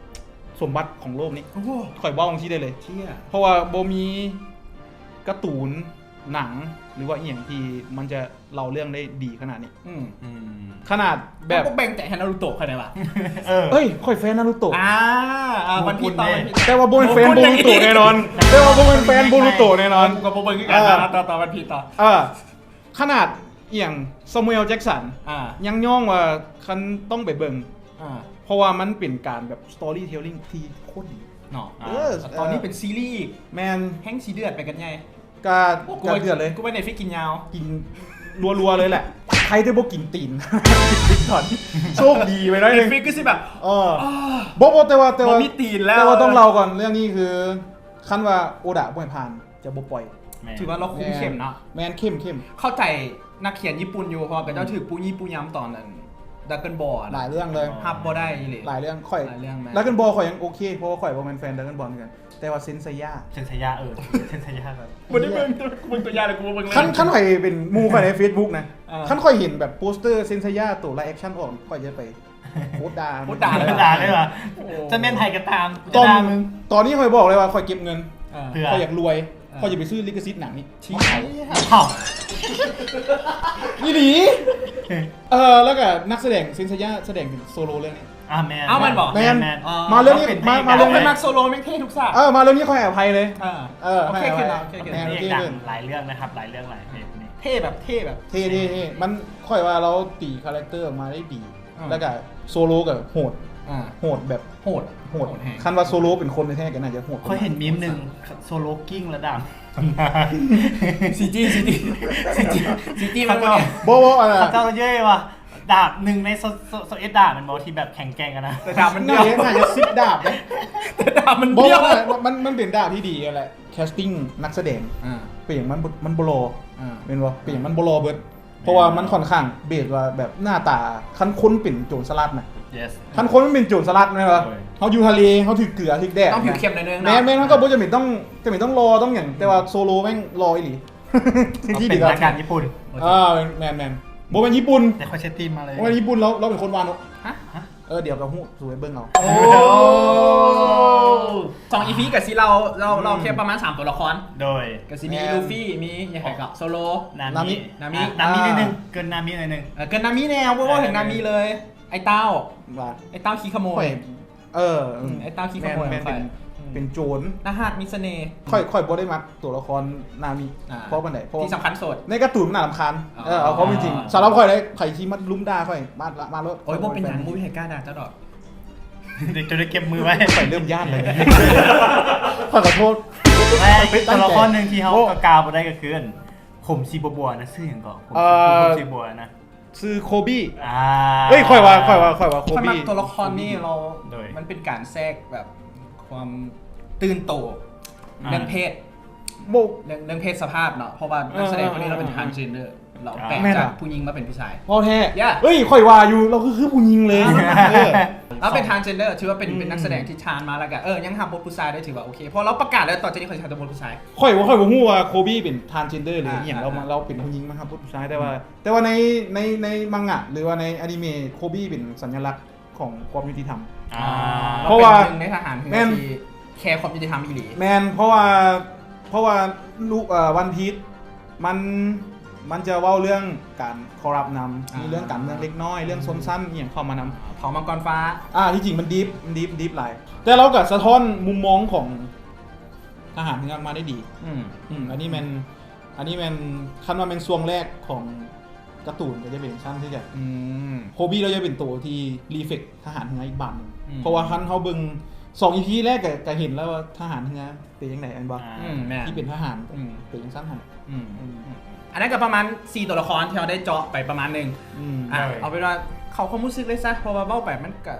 ສົມບັດຂອງໂລກນີ້ ໂອ້ໂຫ ຂ້ອຍເວົ້າຈັ່ງຊີ້ໄດ້ເລີຍ ເຈົ້ຍ ເພາະວ່າບໍ່ມີກາຕູນ ໜັງ ຫຼືວ່າອີ່ຫຍັງທີ່ມັນຈະເລົ່າເລື່ອງໄດ້ດີຂະໜາດນີ້ ອືມ ອືມ ຂະໜາດແບບ ບໍ່ແບ່ງໃຈໃຫ້ນາຣູໂຕະຂ້ອຍໄດ້ຫວາ? ເອີ ເອີຍ ຂ້ອຍແຟນນາຣູໂຕະ ອ່າ ອ່າ ວັນພີດ ຕໍ່ວັນພີດ ແຕ່ວ່າບໍ່ແມ່ນແຟນໂບຣູໂຕະແນ່ນອນ ແຕ່ວ່າບໍ່ແມ່ນແຟນໂບຣູໂຕະແນ່ນອນ ເອີ ກໍບໍ່ເບິ່ງຄືກັນ ອ່າ ຕໍ່ ຕໍ່ວັນພີດ ຕໍ່ ເອີ ຂະໜາດອີ່ຫຍັງ Samuel Jackson ອ່າ ຍັງຍ້ອງວ່າຄັນຕ້ອງໄປເບິ່ງ ອ່າ ເພາະວ່າມັນເປັນການແບບ storytelling ທີ່ໂຄດດີເນາະ ອ່າ ເອີ ຕອນນີ້ເປັນຊີຣີອີກ ແມ່ນ ແຮ່ງຊິເດືອດໄປກັນໃຫຍ່ ກະ ໂອ້ ກະເດືອດເລີຍ ກູວ່າ Netflix ກິນຍາວ ກິນ ລັວໆ ເລີຍແຫຼະ ໃຜແຕ່ບໍ່ກິນຕີນ ຕອນ ໂຊກດີໄປໜ້ອຍໜຶ່ງ Netflix ຄືຊິແບບ ເອີ ບໍ່ ບໍ່ ແຕ່ວ່າ ແຕ່ວ່າ ບໍ່ມີຕີນແລ້ວ ແຕ່ວ່າຕ້ອງເລົ່າກ່ອນ ເລື່ອງນີ້ຄື ຄັນວ່າໂອດາບໍ່ໃຫ້ຜ່ານ ຈະບໍ່ປ່ອຍ ແມ່ນ ຖືວ່າລາວຄຸມເຂັ້ມເນາະ ແມ່ນ ເຂັ້ມ ເຂັ້ມ ເຂົ້າໃຈນັກຂຽນຍີ່ປຸ່ນຢູ່ ເພາະວ່າເຂົາເຈົ້າ ອືມ ຖືກປູ້ຍີ່ປູ້ຍຳຕອນນັ້ນ Dragon Ball ຫຼາຍເລື່ອງເລີຍ ຮັບບໍ່ໄດ້ອີ່ຫຼີ ຫຼາຍເລື່ອງ ຂ້ອຍ ຫຼາຍເລື່ອງແມ່ນ Dragon Ball ຂ້ອຍຍັງໂອເຄ ເພາະວ່າຂ້ອຍບໍ່ແມ່ນແຟນ Dragon Ball ຄືກັນ ແຕ່ວ່າ Saint Seiya Saint Seiya ເອີ Saint Seiya ກໍ ບໍ່ໄດ້ເບິ່ງ ກູເບິ່ງຕົວຢ່າງແລ້ວ ກູບໍ່ເບິ່ງເລີຍ ຄັນ ຄັນຂ້ອຍເປັນໝູ່ຂ້ອຍໃນ Facebook ນະ ເອີ ຄັນຂ້ອຍເຫັນແບບໂປສເຕີ Saint Seiya ໂຕ live action ອອກ ຂ້ອຍຈະໄປ ໂຄດດ່າ ໂຄດດ່າເລີຍ ໂຄດດ່າເລີຍຫວາ? ໂອ້ ຈະແມ່ນໃຜກໍຕາມ ຕອນ ຕອນນີ້ຂ້ອຍບອກເລີຍວ່າຂ້ອຍເກັບເງິນ ເອີ ເພື່ອ ຂ້ອຍຢາກລວຍ ເອີ ຂ້ອຍຈະໄປຊື້ລິຂສິດໜັງນີ້ ເຈົ້າ ອີ່ຫຼີ ເອີ ແລ້ວກໍນັກສະແດງ Saint Seiya ສະແດງເປັນໂຊໂລເລື່ອງນີ້ ອ່າ ແມ່ນ ເອົ້າ ແມ່ນບໍ່? ແມ່ນ ແມ່ນ ມາເລື່ອງນີ້ ມາ ມາເລື່ອງນີ້ ມັກໂຊໂລແມ່ງເທ່ທຸກສາກ ເອີ ມາເລື່ອງນີ້ຂ້ອຍໃຫ້ອະໄພເລີຍ ເອີ ເອີ ໂອເຄຂຶ້ນ ໂອເຄຂຶ້ນ ແມ່ນ ເທ່ ເທ່ຂຶ້ນ ຫຼາຍເລື່ອງນະຄັບ ຫຼາຍເລື່ອງ ຫຼາຍເພງນີ້ ເທ່ແບບເທ່ແບບ ເທ່ ເທ່ ເທ່ ມັນ ຂ້ອຍວ່າລາວຕີຄາແຣັກເຕີອອກມາໄດ້ດີ ອ່າ ແລ້ວກະໂຊໂລກະໂຫດ ອ່າ ໂຫດແບບ ໂຫດ ໂຫດ ໂຫດແຮງ ຄັນວ່າໂຊໂລເປັນຄົນແທ້ໆ ກໍໜ້າຈະໂຫດ ຂ້ອຍເຫັນມີມໜຶ່ງ ໂຊໂລກິ້ງລະດາບ ຊີຈີ ຊີຈີ ຊີຈີ ຊີຈີ ມັນບໍ່ ບໍ່ ບໍ່ ເຂົາເຈົ້າເຍີ້ຍວ່າ ດາບໜຶ່ງໃນຊາວເອັດດາບແມ່ນບໍ່ ທີ່ແບບແຂງແກ່ງຫັ້ນນະ ແຕ່ດາບມັນດຽວ ໜ້າຈະສິບດາບເດ້ ແຕ່ດາບມັນດຽວ ບໍ່ ມັນ ມັນເປັນດາບທີ່ດີຫັ້ນແຫຼະ ແຄສຕິ້ງນັກສະແດງ ອ່າ ເປັນຫຍັງມັນບໍ່ ມັນບໍ່ຫຼໍ່ ອ່າ ແມ່ນບໍ່ ເປັນຫຍັງມັນບໍ່ຫຼໍ່ເບິດ ເພາະວ່າມັນຂ້ອນຂ້າງເບສວ່າແບບໜ້າຕາ ຄັນຄົນເປັນໂຈນສະຫຼັດນະ Yes ຄັນຄົນມັນເປັນໂຈນສະຫຼັດແມ່ນບໍ່ ໂດຍ ເຮົາຢູ່ທະເລ ເຮົາຖືກເກືອ ຖືກແດດ ຕ້ອງຜິວເຂັ້ມໜ້ອຍໜຶ່ງເນາະ ແມ່ນໆ ມັນກໍບໍ່ຈຳເປັນຕ້ອງ ຈຳເປັນຕ້ອງຫຼໍ່ຕ້ອງຫຍັງ ແຕ່ວ່າໂຊໂລແມ່ງຫຼໍ່ອີ່ຫຼີ ທີ່ ທີ່ເປັນ ດີກວ່າ ອາການຍີ່ປຸ່ນ ເອີ ແມ່ນໆ ບໍ່ແມ່ນຍີ່ປຸ່ນ ແຕ່ຂ້ອຍເຊັດຕີມມາເລີຍ ບໍ່ແມ່ນຍີ່ປຸ່ນ ລາວ ລາວເປັນຄົນວາໂນະ ຮະ? ເອີ ດຽວກໍຮູ້ ສູໄປເບິ່ງເອົາ ໂອ້ ສອງອີພີກໍຊິເລົ່າ ເລົ່າ ອືມ ເລົ່າແຄ່ປະມານສາມຕົວລະຄອນ ໂດຍ ກໍຊິມີ ແມ່ນ ລູຟີ ມີຫຍັງກໍ ໂຊໂລ ນາມິ ນາມິ ອາ ນາມິໜ້ອຍໜຶ່ງ ເກີ່ນນາມິໜ້ອຍໜຶ່ງ ເອີ ເກີ່ນນາມິແດ່ ເວົ້າ ເວົ້າເຖິງນາມິເລີຍ ເອີ ໄອ້ເຕົ້າ ວ່າ ໄອ້ເຕົ້າຂີ້ຂະໂມຍ ຂ້ອຍ ເອີ ອືມ ໄອ້ເຕົ້າຂີ້ຂະໂມຍ ແມ່ນ ແມ່ນ ຂ້ອຍ ເປັນ ເປັນໂຈນ ໜ້າຮັກມີສະເໜ່ ຂ້ອຍ ຂ້ອຍບໍ່ໄດ້ມັກຕົວລະຄອນນາມິ ອາ ເພາະປານໃດ ເພາະທີ່ສຳຄັນໂສດ ໃນກາຕູນມັນໜ້າລຳຄານ ອໍ ເອີ ເອົາຄວາມເປັນຈິງ ອໍ ສຳລັບຂ້ອຍເດ້ ໃຜທີ່ມາລຸມດ່າຂ້ອຍ ມາ ມາໂລດ ໂອ້ຍ ບໍ່ເປັນຫຍັງ ບໍ່ມີໃຜກ້າດ່າເຈົ້າດອກ ເດັກຈະໄດ້ເກັບມືໄວ້ ຂ້ອຍເລີ່ມຢ້ານແລ້ວ ຂ້ອຍຂໍໂທດ ແລະ ອີກຕົວລະຄອນໜຶ່ງທີ່ເຮົາ ໂອ້ ກໍກ່າວບໍ່ໄດ້ກໍຄື ຜົມສີບົວໆນະ ຊື່ຫຍັງເກາະ ຜົມ ເອີ ຜົມສີບົວນະ ຊື່ໂຄບີ ອາ ເອີຍ ຂ້ອຍວ່າ ຂ້ອຍວ່າ ຂ້ອຍວ່າໂຄບີ ຂ້ອຍມັກຕົວລະຄອນນີ້ ໂຄບີ ລາວ ໂດຍ ມັນເປັນການແຊກແບບຄວາມຕື່ນໂຕ ອ່າ ເລື່ອງເພດ ບໍ່ ເລື່ອງ ເລື່ອງເພດສະພາບເນາະ ເພາະວ່າ ເອີ ນັກສະແດງຄົນນີ້ລາວເປັນ ເອີ ທຣານສະເຈນເດີ ລາວ ອ່າ ແປກ ແມ່ນ ຈາກຜູ້ຍິງມາເປັນຜູ້ຊາຍ ເວົ້າແທ້ ເອີ ເອີຍ ຂ້ອຍວ່າຢູ່ ລາວຄື ຄືຜູ້ຍິງເລີຍ ອ່າ ເອີ ລາວເປັນ ອ່າ ທຣານສະເຈນເດີ ຖືວ່າເປັນ ອືມ ເປັນນັກສະແດງທີ່ທຣານມາ ແລ້ວກໍ ເອີ ຍັງຮັບບົດຜູ້ຊາຍໄດ້ ຖືວ່າໂອເຄ ເພາະລາວປະກາດແລ້ວ ຕໍ່ຈາກນີ້ຂ້ອຍຊິຮັບແຕ່ບົດຜູ້ຊາຍ ຂ້ອຍ ຂ້ອຍບໍ່ຮູ້ວ່າໂຄບີເປັນທຣານສະເຈນເດີ ຫຼື ອ່າ ອີ່ຫຍັງ ອ່າ ລາວມາ ລາວເປັນຜູ້ຍິງມາຮັບບົດຜູ້ຊາຍ ແຕ່ວ່າ ອືມ ແຕ່ວ່າໃນ ໃນ ໃນມັງງະ ຫຼືວ່າໃນອານິເມະ ໂຄບີເປັນສັນຍະລັກຂອງຄວາມຍຸຕິທຳ ອ່າ ອ່າ ເພາະວ່າ ລາວເປັນໜຶ່ງໃນທະຫານເຮືອ ແມ່ນ ທີ່ແຄຄວາມຍຸຕິທຳອີ່ຫຼີ ແມ່ນ ເພາະວ່າ ເພາະວ່າ ລູກ ເອີ ວັນພີຊ ມັນ ມັນຈະເວົ້າເລື່ອງການຄໍຣັບນຳ ອ່າ ມີເລື່ອງການເມືອງເລັກນ້ອຍ ເລື່ອງ ອືມ ຊົນຊັ້ນອີ່ຫຍັງເຂົ້າມານຳ ອ່າ ເຜົ່າມັງກອນຟ້າ ອ່າ ທີ່ຈິງມັນດີບ ມັນດີບ ດີບຫຼາຍ ແຕ່ລາວກໍສະທ້ອນມຸມມອງຂອງທະຫານເຮືອອອກມາໄດ້ດີ ອືມ ອືມ ອັນນີ້ແມ່ນ ອັນນີ້ແມ່ນ ຄັນວ່າແມ່ນຊ່ວງແລກຂອງກາຕູນກໍຈະເປັນຊັ້ນຄືກັນ ອືມ ໂຄບີລາວຈະເປັນໂຕທີ່ຣີເຟລັກທະຫານເຮືອອີກບາດໜຶ່ງ ອືມ ເພາະວ່າຄັນເຮົາເບິ່ງສອງອີພີແລກກໍ ກໍເຫັນແລ້ວວ່າທະຫານເຮືອ ເປັນຈັ່ງໃດແມ່ນບໍ່ ອ່າ ອືມ ແມ່ນ ທີ່ເປັນທະຫານ ອືມ ເປັນຈັ່ງຊັ້ນຫັ້ນ ອືມ ອືມ ອືມ ອັນນັ້ນກໍປະມານສີ່ຕົວລະຄອນທີ່ເຮົາໄດ້ເຈາະໄປປະມານໜຶ່ງ ອືມ ອ່ະ ໄດ້ ເອົາເປັນວ່າເຂົ້າຄວາມຮູ້ສຶກເລີຍຊະ ເພາະວ່າເວົ້າໄປມັນກະ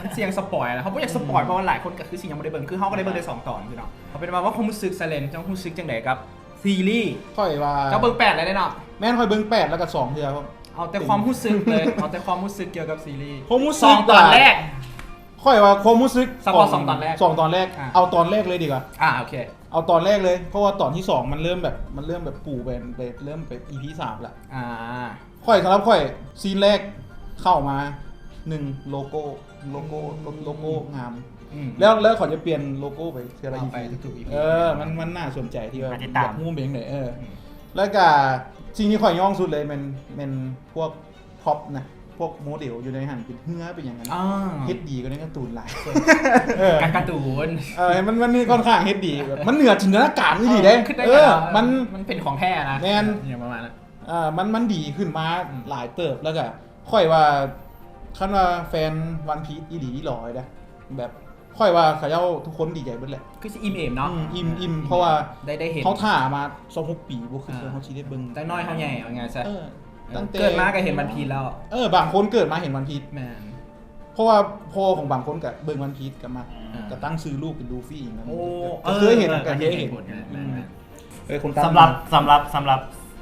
ມັນສ່ຽງສະປອຍນະ ເຮົາບໍ່ຢາກສະປອຍ ອືມ ເພາະວ່າຫຼາຍຄົນກໍຄືຊິຍັງບໍ່ໄດ້ເບິ່ງ ຄືເຮົາກໍໄດ້ເບິ່ງໄດ້ສອງຕອນ ພີ່ນ້ອງ ເອົາເປັນວ່າເວົ້າຄວາມຮູ້ສຶກ Silence ເຈົ້າຮູ້ສຶກຈັ່ງໃດກັບຊີຣີ ຂ້ອຍວ່າ ເຈົ້າເບິ່ງແປດແລ້ວເດ້ເນາະ ແມ່ນ ຂ້ອຍເບິ່ງແປດ ແລ້ວກໍສອງເທື່ອ ເອົາແຕ່ຄວາມຮູ້ສຶກເລີຍ ເອົາແຕ່ຄວາມຮູ້ສຶກກ່ຽວກັບຊີຣີ ຄວາມຮູ້ສຶກ ສອງຕອນແລກ ຂ້ອຍວ່າຄວາມຮູ້ສຶກ ສະເພາະສອງຕອນແລກ ສອງຕອນແລກ ອ່າ ເອົາຕອນແລກເລີຍດີກວ່າ ອ່າ ໂອເຄ ເອົາຕອນແລກເລີຍ ເພາະວ່າຕອນທີສອງມັນເລີ່ມແບບ ມັນເລີ່ມແບບປູໄປ ໄປ ເລີ່ມໄປອີພີສາມລະ ອ່າ ຂ້ອຍ ສຳລັບຂ້ອຍ ຊີນແລກເຂົ້າມາ ໜຶ່ງ ໂລໂກ້ ໂລໂກ້ ອືມ ໂລໂກ້ງາມ ອືມ ແລ້ວ ແລ້ວເຂົາຈະປ່ຽນໂລໂກ້ໄປເທື່ອລະອີພີ ເອີ ມັນ ມັນໜ້າສົນໃຈທີ່ວ່າ ຢາກຮູ້ເປັນຈັ່ງໃດ ເອີ ອືມ ແລ້ວກະສິ່ງທີ່ຂ້ອຍຍ້ອງສຸດເລີຍແມ່ນ ແມ່ນພວກ prop ນະ ພວກໂມເດວຢູ່ໃນຫັ້ນເປັນເຮືອເປັນຫຍັງຫັ້ນ ອ່າ ເຮັດດີກວ່າໃນກາຕູນຫຼາຍ ເອີ ກາ ກາຕູນ ເອີ ມັນ ມັນຂ້ອນຂ້າງເຮັດດີ ແບບມັນເໜືອຈິນຕະນາການອີ່ຫຼີເດ້ ເອີ ມັນ ມັນເປັນຂອງແທ້ນະ ແມ່ນ ອີ່ຫຍັງປະມານນັ້ນ ເອີ ມັນ ມັນດີຂຶ້ນມາ ອືມ ຫຼາຍເຕີບ ແລ້ວກະຂ້ອຍວ່າ ຄັນວ່າແຟນ One Piece ອີ່ຫຼີນີ້ຫຼໍ້ເດ້ ແບບ ຂ້ອຍວ່າເຂົາເຈົ້າທຸກຄົນດີໃຈເບິດແຫຼະ ຄືຊິອີ່ມເອມເນາະ ອືມ ອີ່ມ ອີ່ມ ເພາະວ່າໄດ້ ໄດ້ເຫັນ ເຮົາຖ້າມາສອງຫົກປີ ບໍ່ຄິດວ່າເຮົາຊິໄດ້ເບິ່ງ ຈັກໜ້ອຍເຮົາໃຫຍ່ ເອົາງ່າຍຊະ ເອີ ເອີ ຕັ້ງແຕ່ເກີດມາກໍເຫັນ One Piece ແລ້ວ ເອີ ບາງຄົນເກີດມາເຫັນ One Piece ແມ່ນ ເພາະວ່າພໍ່ຂອງບາງຄົນກໍເບິ່ງ One Piece ກໍມັກ ອ່າ ກໍຕັ້ງຊື່ລູກເປັນ Luffy ອີ່ຫຍັງ ໂອ້ ກໍເຄີຍເຫັນ ເອີ ກໍເຄີຍເຫັນ ແມ່ນໆ ອືມ ເອີ ຄົນຕັ້ງ ສຳລັບ ສຳລັບ ສຳລັບ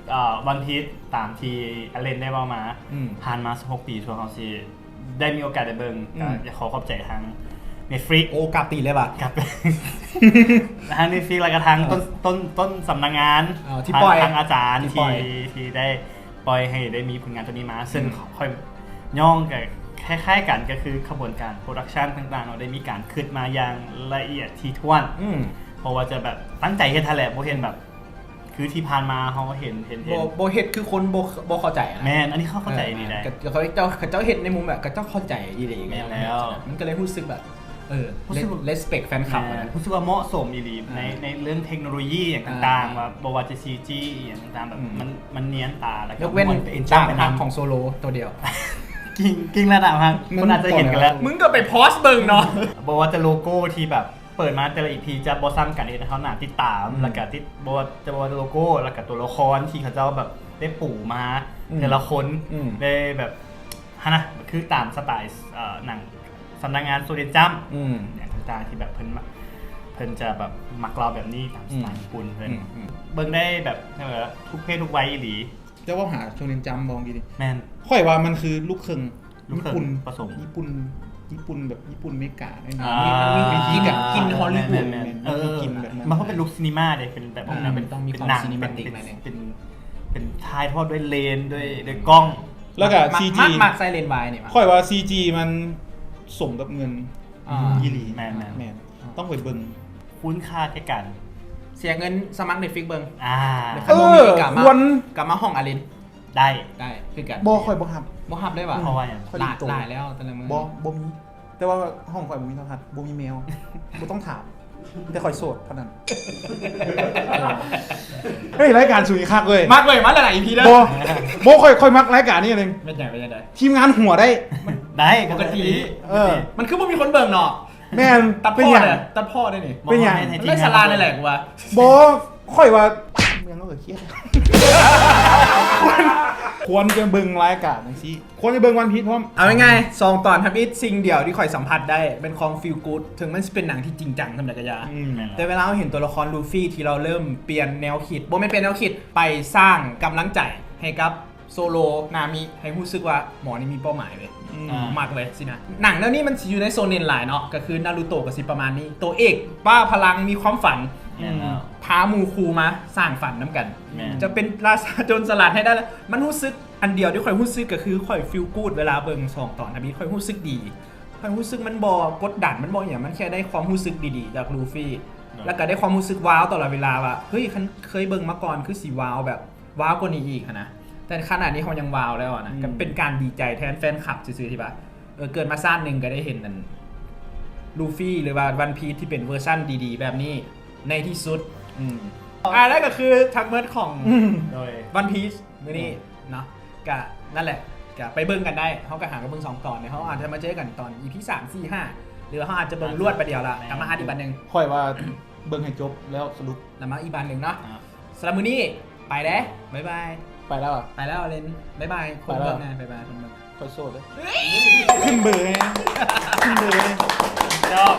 ເອີ ວັນພີຊ ຕາມທີ່ອາເລນໄດ້ເວົ້າມາ ອືມ ຜ່ານມາສິບຫົກປີ ພວກເຮົາຊິໄດ້ມີໂອກາດໄດ້ເບິ່ງ ອືມ ກໍຢາກຂໍຂອບໃຈທາງ Netflix ໂອ້ ກັບຕີນເລີຍຫວາ ກັບ ທາງ Netflix ແລ້ວກໍທາງ ເອີ ຕົ້ນ ຕົ້ນ ຕົ້ນສຳນັກງານ ເອີ ທີ່ປ່ອຍ ທາງ ທາງອາຈານ ທີ່ປ່ອຍ ທີ່ ທີ່ໄດ້ປ່ອຍໃຫ້ໄດ້ມີຜົນງານຕົວນີ້ມາ ເຊິ່ງ ອືມ ຂ້ອຍຍ້ອງກໍຄ້າຍໆກັນ ກໍຄືຂະບວນການ production ຕ່າງໆເນາະ ໄດ້ມີການຄິດມາຢ່າງລະອຽດຖີ່ຖ້ວນ ອືມ ເພາະວ່າຈະແບບຕັ້ງໃຈເຮັດຫັ້ນແຫຼະ ບໍ່ເຫັນແບບ ຄືທີ່ຜ່ານມາເຮົາເຫັນ ເຫັນ ເຫັນ ບໍ່ ບໍ່ເຮັດຄືຄົນບໍ່ ບໍ່ເຂົ້າໃຈນະ ແມ່ນ ອັນນີ້ເຂົາເຂົ້າໃຈ ເອີ ດີແຫຼະ ກໍເຂົາເຈົ້າ ເຂົາເຈົ້າເຮັດໃນມຸມແບບເຂົາເຈົ້າເຂົ້າໃຈອີ່ຫຼີ ແມ່ນແລ້ວ ມັນກໍເລີຍຮູ້ສຶກແບບ ເອີ ຮູ້ສຶກ ເລ respect ແຟນຄລັບ ແມ່ນ ນະ ຮູ້ສຶກວ່າເໝາະສົມອີ່ຫຼີ ອ່າ ໃນ ໃນເລື່ອງເທັກໂນໂລຢີຫຍັງຕ່າງໆ ອ່າ ວ່າບໍ່ວ່າຈະ ຊີຈີ ອີ່ຫຍັງຕ່າງໆ ແບບ ອືມ ມັນ ມັນນຽນຕາ ແລ້ວກໍ ຍົກເວັ້ນ ມ່ວນ ເປັນ ຕາມຮັກຂອງໂຊໂລໂຕດຽວ ກິ້ງ ກິ້ງລະນະຮັກ ມັນ ຄົນອາດຈະເຫັນກັນແລ້ວ ມຶງກໍໄປໂພສເບິ່ງເນາະ ບໍ່ວ່າຈະໂລໂກ້ທີ່ແບບ ເປີດມາແຕ່ລະອີພີຈະບໍ່ຊ້ຳກັນ ເຮັດໃຫ້ເຮົາໜ້າຕິດຕາມ ອືມ ແລ້ວກະຕິດ ບໍ່ວ່າຈະ ບໍ່ວ່າໂລໂກ້ ແລ້ວກະຕົວລະຄອນທີ່ເຂົາເຈົ້າແບບໄດ້ປູມາ ອືມ ແຕ່ລະຄົນ ອືມ ໄດ້ແບບຫັ້ນນະ ຄືຕາມສະໄຕ ເອີ ໜັງສຳນັກງານ Shonen Jump ອືມ ຫຍັງຕ່າງໆ ທີ່ແບບເພິ່ນມັກ ເພິ່ນຈະແບບມັກເລົ່າແບບນີ້ຕາມສະໄຕ ອືມ ຍີ່ປຸ່ນເພິ່ນ ອືມ ເບິ່ງໄດ້ແບບ ເອີ ທຸກເພດທຸກໄວອີ່ຫຼີ. ເຈົ້າເວົ້າຫາໂຊເນັນຈັມບໍ່ກີ້ນີ້? ແມ່ນ ຂ້ອຍວ່າມັນຄື ລູກເຄິ່ງ ລູກເຄິ່ງ ຍີ່ປຸ່ນ ປະສົມ ຍີ່ປຸ່ນ ຍີ່ປຸ່ນແບບຍີ່ປຸ່ນເມກາ ອ່າ ມີ ມີ ມີ ມີ ກິນ ກິນຮອລລີວູດ ແມ່ນ ແມ່ນ ເອີ ກິນແບບນັ້ນ ມັນເປັນລູກຊີນີມາເດ້ ເປັນແບບ ອ່າ ເປັນ ຕ້ອງມີຄວາມ ເປັນໜັງ ຊີນີມາຕິກ ເປັນ ໜ້ອຍໜຶ່ງ ເປັນ ເປັນ ເປັນຖ່າຍທອດດ້ວຍເລນ ດ້ວຍ ດ້ວຍກ້ອງ ແລ້ວກໍ ມັກ ຊີຈີ ມັກ ມັກໃສ່ເລນວາຍນີ້ ຂ້ອຍວ່າ ຊີຈີ ມັນສົມກັບເງິນ ອ່າ ອີ່ຫຼີ ແມ່ນໆ ແມ່ນ ຕ້ອງໄປເບິ່ງ ຄຸນຄ່າແກ່ການເສຍເງິນສະໝັກ Netflix ເບິ່ງ ອ່າ ເອີ ຄວນ ກັບມາຫ້ອງອາລິນ ໄດ້ ໄດ້ຄືກັນ ບໍ່ ຂ້ອຍບໍ່ຮັບ ບໍ່ຮັບເລີຍຫວາ? ເພາະວ່າຫຍັງ? ຂ້ອຍ ຫຼາຍ ໂຕ ຫຼາຍແລ້ວແຕ່ລະມື້ ບໍ່ ບໍ່ມີ ແຕ່ວ່າຫ້ອງຂ້ອຍບໍ່ມີໂທລະທັດ ບໍ່ມີແມວ ບໍ່ຕ້ອງຖາມ ແຕ່ຂ້ອຍໂສດເທົ່ານັ້ນ. ເຮີ້ຍ ລາຍການສູງຄັກເວີຍ ມັກເວີຍ ມາຫຼາຍໆ ອີພີເດີ ບໍ່ ບໍ່ ຂ້ອຍ ຂ້ອຍມັກລາຍການນີ້ໜຶ່ງ ເປັນຫຍັງ ເປັນຈັ່ງໃດ? ທີມງານຫົວໄດ້ ໄດ້ ປົກກະຕິ ເອີ ມັນຄືບໍ່ມີຄົນເບິ່ງເນາະ ແມ່ນ ຕັດພໍ້ເດ້ ຕັດພໍ້ໄດ້ນີ້ ເປັນຫຍັງ? ໄດ້ສາລະນີ້ແຫຼະ ກູວ່າ ບໍ່ ຂ້ອຍວ່າ ເມືອງເຮົາກໍຄຽດ ຄວນ ຄວນຈະເບິ່ງລາຍການຈັ່ງຊີ້ ຄວນຈະເບິ່ງ One Piece ພ້ອມ ເອົາງ່າຍໆ ສອງຕອນທຳອິດ ສິ່ງດຽວທີ່ຂ້ອຍສຳຜັດໄດ້ ແມ່ນຄວາມ feel good ເຖິງມັນຊິເປັນໜັງທີ່ຈິງຈັງສ່ຳໃດກໍຢ່າ ອືມ ແມ່ນ ແຕ່ເວລາເຮົາເຫັນຕົວລະຄອນລູຟີທີ່ລາວເລີ່ມປ່ຽນແນວຄິດ ບໍ່ແມ່ນປ່ຽນແນວຄິດ ໄປສ້າງກຳລັງໃຈໃຫ້ກັບ ໂຊໂລ ນາມິ ໃຫ້ຮູ້ສຶກວ່າໝໍນີ້ມີເປົ້າໝາຍເວີຍ ອືມ ມັກເວີຍຊີ້ນະ ໜັງແນວນີ້ມັນຊິຢູ່ໃນໂຊເນັນຫຼາຍເນາະ ກໍຄືນາຣູໂຕະກໍຊິປະມານນີ້ ໂຕເອກບ້າພະລັງມີຄວາມຝັນ ແມ່ນແລ້ວ ພາໝູ່ຄູ່ມາສ້າງຝັນນຳກັນ ແມ່ນ ຈະເປັນລາຊາໂຈນສະຫຼັດໃຫ້ໄດ້ ມັນຮູ້ສຶກ ອັນດຽວທີ່ຂ້ອຍຮູ້ສຶກກໍຄືຂ້ອຍ feel good ເວລາເບິ່ງສອງຕອນທຳອິດ ຂ້ອຍຮູ້ສຶກດີ ຂ້ອຍຮູ້ສຶກມັນບໍ່ກົດດັນ ມັນບໍ່ຫຍັງ ມັນແຄ່ໄດ້ຄວາມຮູ້ສຶກດີໆ ຈາກລູຟີ ແລ້ວກໍໄດ້ຄວາມຮູ້ສຶກວ້າວຕະຫຼອດເວລາວ່າ ເຮີ້ຍ ຄັນເຄີຍເບິ່ງມາກ່ອນຄືຊິວ້າວແບບ ວ້າວກວ່ານີ້ອີກຫັ້ນນະ ແຕ່ຂະໜາດນີ້ເຮົາຍັງວ້າວແລ້ວນະ ອືມ ກໍເປັນການດີໃຈແທນແຟນຄລັບຊື່ໆ ທີ່ວ່າ ເອີ ເກີດມາຊາດໜຶ່ງກໍໄດ້ເຫັນອັນລູຟີ ຫຼືວ່າ One Piece ທີ່ເປັນເວີຊັນດີໆ ແບບນີ້ໃນທີ່ສຸດ ອືມ ອ່າ ນັ້ນກໍຄືທັງໝົດຂອງ ອືມ ໂດຍ One Piece ມື້ນີ້ ອືມ ເນາະ ກະນັ້ນແຫຼະ ກະໄປເບິ່ງກັນໄດ້ ເຮົາກະຫາກັນເບິ່ງສອງຕອນ ແລ້ວເຮົາອາດຈະມາເຈີກັນຕອນ ອີພີ ສາມ ສີ່ ຫ້າ ຫຼືວ່າເຮົາອາດຈະເບິ່ງລວດໄປດຽວລະ ອາດຈະ ກະມາອັດອີກບັດໜຶ່ງ ຂ້ອຍວ່າເບິ່ງໃຫ້ຈົບແລ້ວສະຫຼຸບ ແລ້ວມາອີກບັດໜຶ່ງເນາະ ອ່າ ສຳລັບມື້ນີ້ໄປເດ້ ບາຍບາຍ ໄປແລ້ວ ໄປແລ້ວເລນ ບາຍບາຍ ຄົນເບິ່ງແນ່ ບາຍບາຍ ຄົນເບິ່ງ ຂ້ອຍໂສດເດີ້ ຂຶ້ນເບີແນ່ ຂຶ້ນເບີແນ່ ເຈົ້າ